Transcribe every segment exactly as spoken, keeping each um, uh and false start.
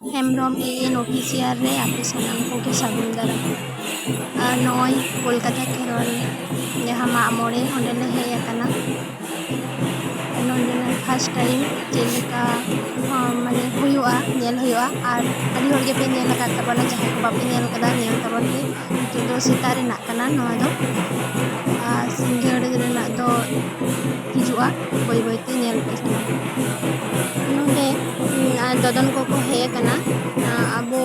ᱦᱮᱢᱵᱨᱚᱢ ᱮ ᱮᱱ ᱚᱯᱷᱤᱥᱤᱭᱟᱞ ᱨᱮ ᱟᱯᱮ ᱥᱟᱱᱟᱢ ᱠᱚᱜᱮ ᱥᱟᱹᱜᱩᱱ ᱫᱟᱨᱟᱢ᱾ ᱟᱨ ᱱᱚᱜᱼᱚᱭ ᱠᱳᱞᱠᱟᱛᱟ ᱠᱷᱮᱨᱣᱟᱞ ᱡᱟᱦᱟᱸ ᱢᱟᱜ ᱢᱚᱬᱮ, ᱚᱸᱰᱮ ᱞᱮ ᱦᱮᱡ ᱟᱠᱟᱱᱟ᱾ ᱱᱚᱸᱰᱮᱱᱟᱜ first time ᱪᱮᱫ ᱞᱮᱠᱟ, ᱦᱚᱸ, ᱢᱟᱱᱮ ᱦᱩᱭᱩᱜᱼᱟ, ᱧᱮᱞ ᱦᱩᱭᱩᱜᱼᱟ᱾ ᱟᱨ ᱟᱹᱰᱤ ᱦᱚᱲ ᱜᱮᱯᱮ ᱧᱮᱞ ᱟᱠᱟᱫ ᱛᱟᱵᱚᱱᱟ, ᱡᱟᱦᱟᱸᱭ ᱠᱚ ᱵᱟᱯᱮ ᱧᱮᱞ ᱟᱠᱟᱫᱟ, ᱧᱮᱞ ᱛᱟᱵᱚᱱ ᱯᱮ᱾ ᱱᱤᱛᱚᱜ ᱫᱚ ᱥᱮᱛᱟᱜ ᱨᱮᱱᱟᱜ ᱠᱟᱱᱟ ᱱᱚᱣᱟ ᱫᱚ, ᱟᱨ ᱥᱤᱸᱜᱟᱹᱲ ᱨᱮᱱᱟᱜ ᱫᱚ ᱦᱤᱡᱩᱜᱼᱟ, ᱵᱟᱹᱭ ᱵᱟᱹᱭ ᱛᱮ ᱧᱮᱞ ᱯᱮ ᱥᱟᱱᱟᱢ᱾ ᱱᱚᱸᱰᱮ, ᱩᱸ, ᱟᱨ ᱫᱚᱫᱚᱱ ᱠᱚᱠᱚ ᱦᱮᱡ ᱟᱠᱟᱱᱟ, ᱟᱸ, ᱟᱵᱚ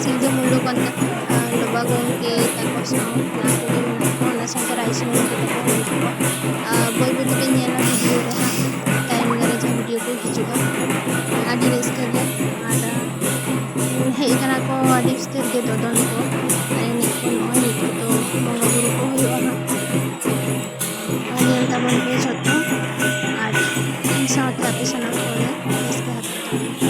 ᱥᱤᱞᱫᱟᱹ ᱢᱩᱞᱩᱠ ᱚᱱᱛᱮ, ᱟᱸ, ᱵᱟᱵᱟ ᱜᱚᱢᱠᱮ ᱛᱟᱠᱚ ᱥᱟᱶ ᱚᱱᱟ ᱠᱚᱜᱮ ᱢᱮᱱᱟᱜ ᱠᱚᱣᱟ, ᱚᱱᱟ ᱥᱟᱶᱛᱮ ᱨᱟᱭᱥᱚᱨᱚᱱ ᱛᱟᱠᱚ ᱦᱚᱸ ᱢᱮᱱᱟᱜ ᱠᱚᱣᱟ᱾ ᱟᱸ, ᱵᱟᱹᱭ ᱵᱟᱹᱭ ᱛᱮᱯᱮ ᱧᱮᱞᱟ ᱵᱷᱤᱰᱤᱭᱳ ᱨᱮ ᱦᱟᱸᱜ, ᱛᱟᱭᱚᱢ ᱫᱟᱨᱟᱢ ᱡᱟᱦᱟᱸ ᱵᱷᱤᱰᱤᱭᱳ ᱠᱚ ᱦᱤᱡᱩᱜᱼᱟ᱾ ᱟᱹᱰᱤ ᱨᱟᱹᱥᱠᱟᱹ ᱜᱮ, ᱟᱨ, ᱟᱸ, ᱦᱮᱡ ᱟᱠᱟᱱᱟ ᱠᱚ ᱟᱹᱰᱤ ᱩᱥᱛᱟᱹᱨ ᱜᱮ ᱫᱚᱫᱚᱱ ᱠᱚ, ᱟᱨ ᱮᱱᱮᱡ ᱠᱚ ᱱᱚᱜᱼᱚᱭ ᱱᱤᱛᱚᱜ ᱫᱚ ᱵᱚᱸᱜᱟ ᱵᱩᱨᱩ ᱠᱚ ᱦᱩᱭᱩᱜᱼᱟ ᱦᱟᱸᱜ᱾ ᱧᱮᱞ ᱛᱟᱵᱚᱱ ᱯᱮ ᱡᱷᱚᱛᱚ, ᱟᱨ ᱤᱧ ᱥᱟᱶᱛᱮ ᱟᱯᱮ ᱥᱟᱱᱟᱢ ᱠᱚᱜᱮ ᱨᱟᱹᱥᱠᱟᱹ ᱦᱟᱛᱟᱣ ᱛᱟᱵᱚᱱ ᱯᱮ᱾